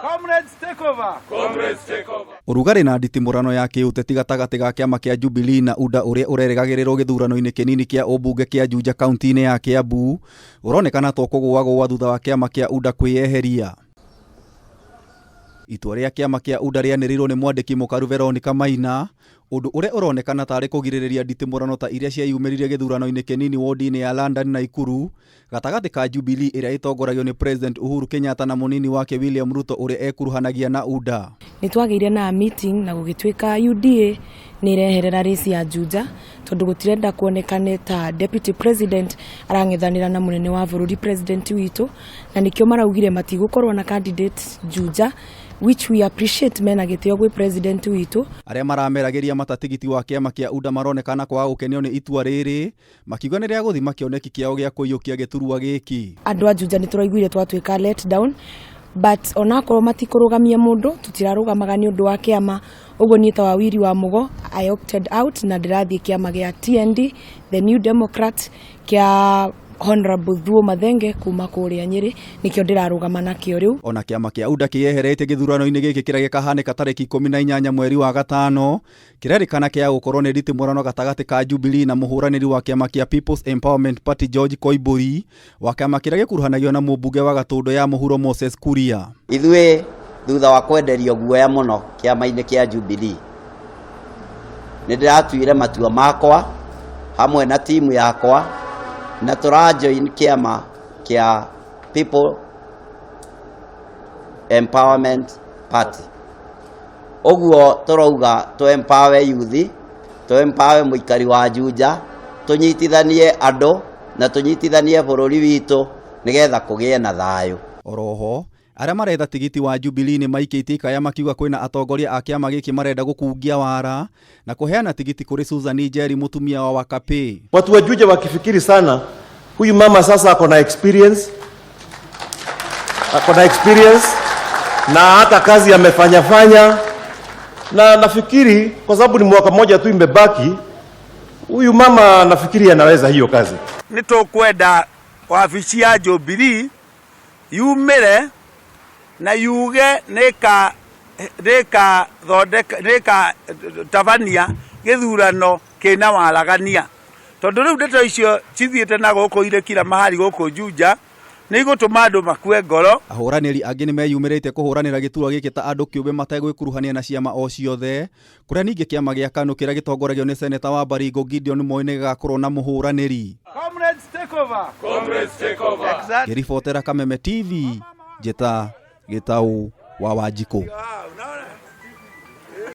Comrades, take over. Comrades, take over. Ũrugarĩ na nditimũrano ya kĩũteti gatagatĩ ga kĩama kĩa Jubilee na UDA ũrĩa ũrerĩgagĩrĩrwo gĩthurano-inĩ kĩnini kĩa ũmbunge kĩa Juja kaunti-inĩ ya Kiambu ũronekana to kũgũagũa thutha wa kĩama kĩa UDA kwĩyeheria. Itua rĩa kĩama kĩa UDA rĩanĩrĩirwo nĩ mwandĩki mũkaru Veronica Maina, ũndũ ũrĩa ũronekana tarĩ kũgirĩrĩria nditimũrano ta iria cieyumĩririe gĩthurano-inĩ kĩnini wodi-inĩ ya London na Nakuru gatagatĩ ka Jubilee ĩrĩa ĩtongoragio nĩ President Uhuru Kenyatta na mũnini wake William Ruto ũrĩa ekuruhanagia na UDA. Nĩ twagĩire na meeting na gũgĩtuĩka UDA nĩ ĩreherera race ya Juja tondũ gũtirenda kuonekane ta deputy president arang'ethanĩra na mũnene wa bũrũri, president witũ, na nĩkĩo maraugire matigũkorwo na candidate Juja, which we appreciate, mena gĩtĩo gwĩ president witũ. Arĩa marameragĩria mata tigiti wa kĩama kĩa UDA maronekana kwaga gũkenio nĩ itua rĩrĩ, makiuga nĩ rĩa gũthima kĩoneki kĩao gĩa kũiyũkia gĩturwa gĩkĩ. Andũ a Juja nĩ tũraiguire twatuĩka let down, but onakorwo matikũrũgamia mũndũ, tũtirarũgamaga nĩ ũndũ wa kĩama. Ũguo niĩ ta Wawiri wa Mugo, I opted out na ndĩrathiĩ kĩama gĩa TND, the New Democrat, kĩa Honorable Thuo Mathenge kuma kũrĩa Nyĩrĩ, nĩkĩo ndĩrarũgama nakĩo rĩu. Ona kĩama kĩa UDA kĩyeheretie gĩthurano-inĩ gĩkĩ kĩrĩa gĩkahanĩka tarĩki 18 mweri wa gatano, kĩrerĩkana kĩa gũkorwo nĩ nditimũrano gatagatĩ ka Jubilee na mũhũranĩri wa kĩama kĩa People's Empowerment Party George Koimburi wa kĩama kĩrĩa gĩkuruhanagio na mũmbunge wa Gatũndũ ya mũhuro Moses Kuria. Ithuĩ thutha wa kwenderio guoya mũno kĩama-inĩ kĩa Jubilee, nĩ ndĩratuire matua makwa hamwe na timu yakwa na tũrajoin kĩama kĩa People Empowerment Party. Ũguo tũrauga tũ empower youth, tũ empower mũikari wa Juja, tũnyitithanie andũ na tũnyitithanie bũrũri witũ nĩgetha kũgĩe na thayũ. Oroho arĩa maretha tigiti wa Jubilee nĩ maikĩtie ikaya makiuga kwĩna atongoria a kĩama gĩkĩ marenda gũkungia wara na kũheana tigiti kũrĩ Susan Njeri, mũtumia wa Wakapee. Watu wa Juja wakifikiri sana, huyu mama sasa ako na experience, ako na experience na hata kazi amefanya fanya, na nafikiri kwa sababu ni mwaka mmoja tu imebaki, huyu mama nafikiri anaweza hiyo kazi. Nĩ tũkwenda wabici ya Jubilee yumĩre na yuge nĩka nĩka thondeka nĩka tabania gĩthurano kĩna waragania, tondũ rĩu ndeto icio cithiĩte na gũkũ irĩ kila mahali gũkũ Juja nĩ igũtũma andũ makue ngoro. Ahũranĩri angĩ nĩ meyumĩrĩte kũhũranĩra gĩturwa gĩkĩ ta andũ kĩũmbe mategwĩkuruhania na ciama o ciothe, kũrĩa ningĩ kĩama gĩa KANU kĩrĩa gĩtongoragio nĩ seneta wa Baringo Gideon Moi nĩ gĩgakorwo na mũhũranĩri. Comrades, take over. Comrades, take over. Exactly. Ngĩribotera Kameme TV, njĩta Gĩtaũ wa Wanjikũ.